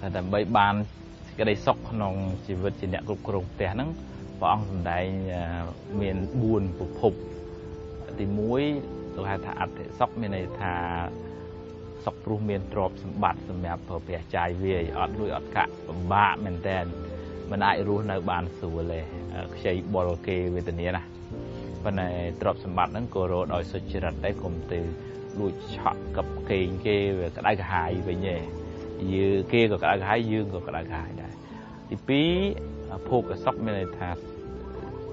តែដើម្បីបានសេចក្តីសុខក្នុងជីវិតជាអ្នកគ្រប់គ្រងផ្ទះហ្នឹងព្រះអង្គសម្ដែងមាន4ប្រភពទី1លោកហៅថាអតិសុខមានន័យថាសុខព្រោះមានទ្រព្យសម្បត្តិសម្រាប់ប្រើប្រាស់ចាយវាយអត់លួចអត់កាក់ពិបាកមែនតើមិនអាចរស់នៅបានស្រួលទេខ្ចីបុលគេវេទនាណាប៉ុន្តែទ្រព្យសម្បត្តិហ្នឹងក៏រកដោយសុចរិតដែរកុំទៅលួចឆក់កឹបកេងគេវាក្តៅក្រហាយវិញទេយើងគេក៏ក្តៅក្រហាយយើងក៏ក្តៅក្រហាយដែរទី2ភោគសុខមានន័យថា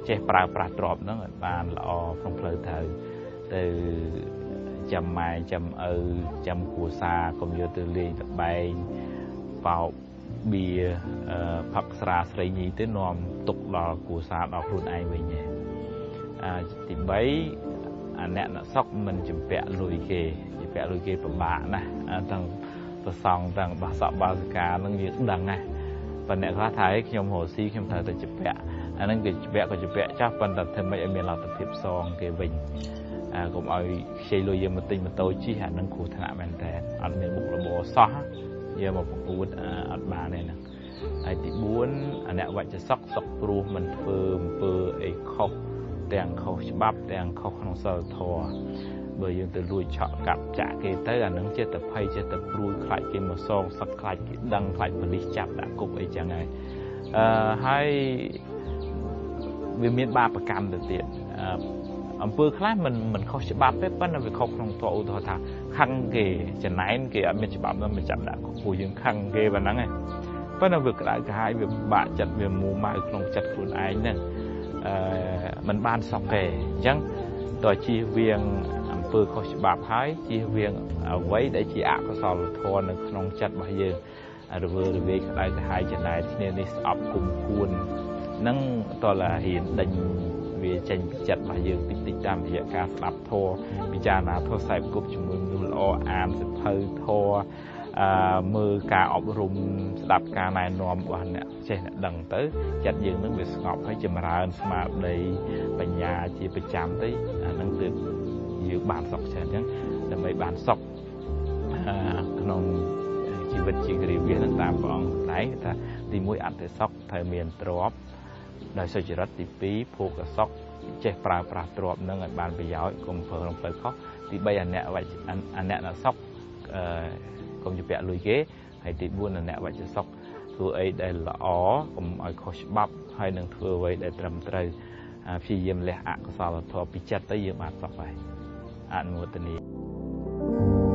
ចេះប្រើប្រាស់ទ្រព្យហ្នឹងឲ្យបានល្អក្នុងផ្លូវត្រូវទៅចាំម៉ែចាំឪចាំគ្រួសារកុំយកទៅលេងតបែងបោកបៀផឹកស្រាស្រីញីទៅនាំទុកដល់គ្រួសារដល់ខ្លួនឯងវិញទេទី3អអ្នកសុខមិនជំពាក់លុយគេជំពាក់លុយគេពិបាកណាស់ទាំងប្រសងទាំងបាសកបាសិកានឹងយើងដឹងណាប៉ុន្តែអ្នកខ្លះថាឲ្យខ្ញុំរកស៊ីខ្ញុំត្រូវតែជំពាក់អាហ្នឹងគេជំពាក់ក៏ជំពាក់ចាស់ប៉ុន្តែធ្វើម៉េចឲ្យមានលទ្ធភាពសងគេវិញកុំឲ្យខ្ចីលុយយើងមកទិញម៉ូតូជិះអាហ្នឹងគ្រោះថ្នាក់មែនតើអត់មានមុខរបរសោះយកមកប្រកួតអត់បានទេហ្នឹងហើយទី4អអ្នកវច្ចសុខសុខព្រោះមិនធ្វើអំពើអីខុសទាំងខុសច្បាប់ទាំងខុសក្នុងសីលធម៌បើយើងទៅលួចឆក់កាប់ចាក់គេទៅអានឹងចិត្តតែភ័យចិត្តតែព្រួយខ្លាចគេមកសងសឹកខ្លាចគេដឹងខ្លាចប៉ូលីសចាប់ដាក់គុកអីចឹងហើយហើយវាមានបាបកម្មទៅទៀតអំពើខ្លះមិនខុសច្បាប់ទេប៉ុន្តែវាខុសក្នុងធម៌ឧទាហរណ៍ថាខឹងគេចំណែនគេអត់មានច្បាប់នោះមកចាប់ដាក់គុកពួកយើងខឹងគេប៉ុណ្ណឹងឯងប៉ុន្តែវាក្តៅក្រហាយវាបាក់ចិត្តវាមួម៉ៅក្នុងចិត្តខ្លួនឯងហ្នឹងមិនបានសុខទេអញ្ចឹងតើជៀសវាងអំពើខុសច្បាប់ហើយជៀសវាងអ្វីដែលជាអកុសលធម៌នៅក្នុងចិត្តរបស់យើងរវើរវាយក្តៅក្រហាយចំណែនគ្នានេះស្អប់គុំគួននឹងតើឡាហ៊ានដេញវាចេញពីចិត្តរបស់យើងតិចតិចតាមរយៈការស្ដាប់ធម៌ពិចារណាធម៌ខ្សែគប់ជាមួយមនុស្សល្អអានសៀវភៅធម៌មើលការអប់រំស្ដាប់ការណែនាំរបស់អ្នកចេះអ្នកដឹងទៅចិត្តយើងនឹងវាស្ងប់ហើយចម្រើនស្មារតីបញ្ញាជាប្រចាំទៅអានឹងទើបយើងបានសុខច្រើនអញ្ចឹងដើម្បីបានសុខក្នុងជីវិតជាគ្រាវាសនឹងតាមព្រះអង្គសម្ដែងថាទី1អតិសុខត្រូវមានទ្រព្យដោយសុចរិតទី2ភោគសុខចេះប្រើប្រាស់ទ្រព្យនឹងឲ្យបានប្រយោជន៍កុំប្រើក្នុងផ្លូវខុសទី3អអ្នកអអ្នកសុខកុំជំពាក់លុយគេហើយទី4អអ្នកវច្ចសុខធ្វើអីដែលល្អកុំឲ្យខុសច្បាប់ហើយនឹងធ្វើអ្វីដែលត្រឹមត្រូវព្យាយាមលះអកុសលធម៌ពីចិត្តទៅយើងបានសុខហើយអនុមោទនា